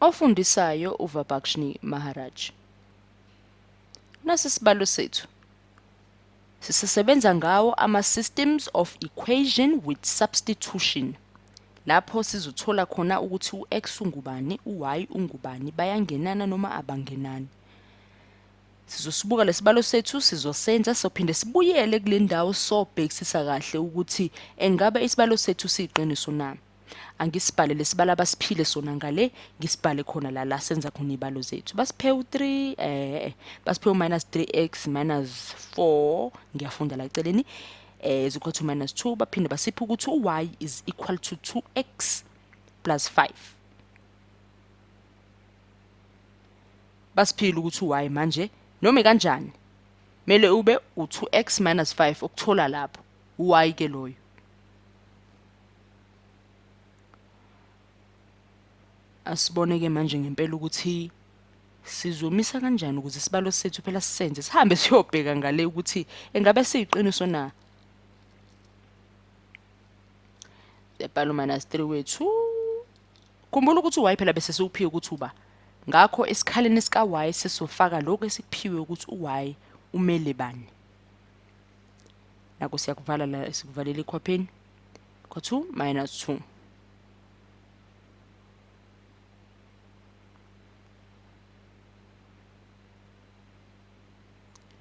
Ofundisayo uVabhakshni Maharaj. Nasi isibalo sethu. Sisesebenza ngawo ama-systems of equation with substitution. Lapho sizothola khona ukuthi u-x ungubani, u-y ungubani, bayangenana noma abangenani. Sizosibuka lesibalo sethu sizosenza sophinde sibuyele kule ndawo sobhekisisa kahle ukuthi engabe isibalo sethu siyiqiniso na. Angisibhale lesibalo abasiphile sona ngale, ngisibhale khona la la senza khona iy'balo zethu. Basiphe u-3 basiphe u-minus 3x minus 4, ngiyafunda la eceleni, is equal to minus 2, baphinde basiphe ukuthi u-y is equal to 2x plus 5. Basiphile ukuthi u-y manje noma kanjani mele ube u-2x minus 5 ukuthola lapho u-y ke loyo. Asibone ke manje ngempela ukuthi sizomisa kanjani ukuze isibalo sethu phela sisenze sihambe siyobheka ngale ukuthi engabe siyiqiniso na. Siyabhala u-minus 3 wethu. Khumbula ukuthi u-y phela bese siwuphiwe ukuthi uba. Ngakho esikhaleni sika-y sesofaka lokhu esikuphiwe ukuthi u-y umele bani. Nako siyakuvala la, sikuvalela ekhwapheni. Equal to minus 2.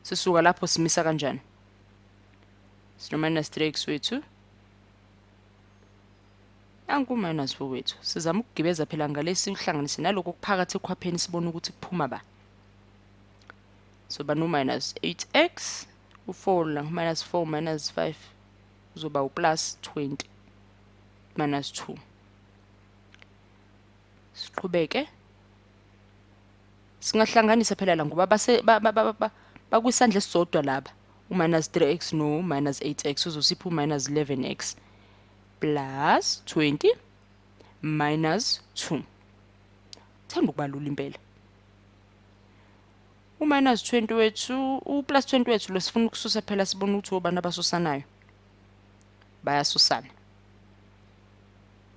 Sisuka lapho simisa kanjani? Sino minus 3x wethu. Nanku minus 4 wethu. Sizama ukugibeza phela ngalesi uhlanganise naloko okuphakathi ekhwapheni sibone ukuthi kuphuma ba. So ba no minus 8x u4 la minus 4 minus 5 uzoba u-plus 20 minus 2. Siqhubeke. Singahlanganisa phela la ngoba base bakwisandla esisodwa laba. U-minus 3x no minus 8x uzosipha u-minus 11x plus 20 minus 2. Thanda ukubalula impela. U-minus 20 wethu, u-plus 20 wethu lo sifuna ukususa phela sibone ukuthi obani abasusanayo. Bayasusana.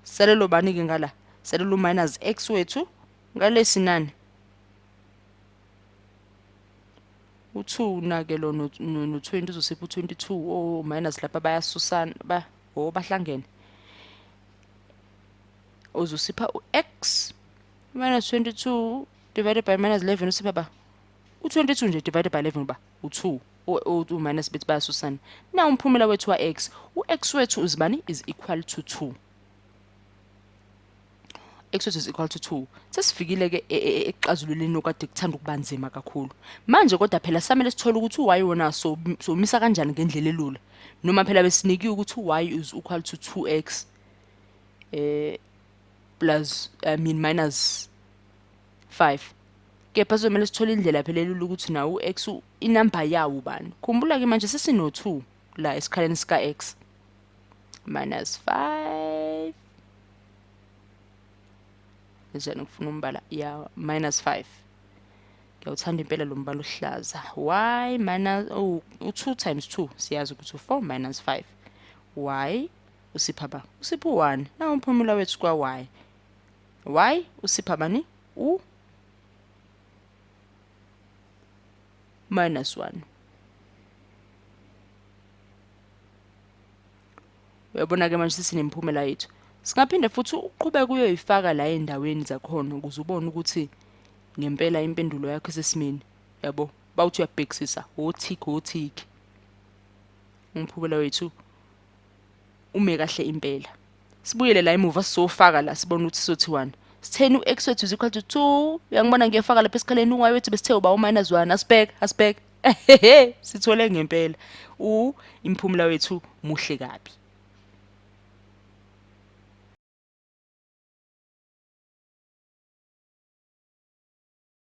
Salelo bani-ke ngala? Salelo minus x wethu ngalesi nani? U-2 na-ke lo no-20 uzosipha u-22 o minus lapha bayasusana ba o bahlangene. Uzosipha u-x minus 22 divided by minus 11 usipha ba u-22 nje divided by 11 uba u-2 u-minus bethi bayasusana. Na umphumela wethu wa-x, u-x wethu uzibani is equal to 2. X wethu is equal to 2. Sesifikile ke ekuxazululeni okade kuthanda ukuba nzima kakhulu. Manje kodwa phela samele sithole ukuthi u-y wona somisa kanjani ngendlela elula. Noma phela besinikiwe ukuthi u-y is equal to 2x plus I mean minus 5. Kepha sizomele sithole indlela phela elula ukuthi nawo u-x inamba yawo ubani. Khumbula ke manje sesino-2 la esikhaleni sika-x minus 5. Njani ngifuna umbala ya minus 5. Ngiyawuthanda impela lo mbala ohlaza. Y minus oh, u-2 times 2 siyazi ukuthi u-4 minus 5. Y usipha ba? Usipha u-1. Nawu umphumela wethu kwa y. Y usipha bani? U minus 1. Uyabona ke manje sesinemiphumela yethu. Singaphinde futhi uqhubeke uyoyifaka la endaweni zakhona ukuze ubone ukuthi ngempela impendulo yakho isesimeni. Yabo, bawuthi uyabhekisisa, othik othik. Umphumela wethu ume kahle impela. Sibuyele la emuva sizofaka la sibone ukuthi sothiwani. Sitheni u-x wethu is equal to 2. Uyangibona ngiyafaka lapha esikhaleni u-y wethu besithe uba u-minus 1. Asibheke, asibheke. Sithole ngempela. U imiphumela wethu muhle kabi.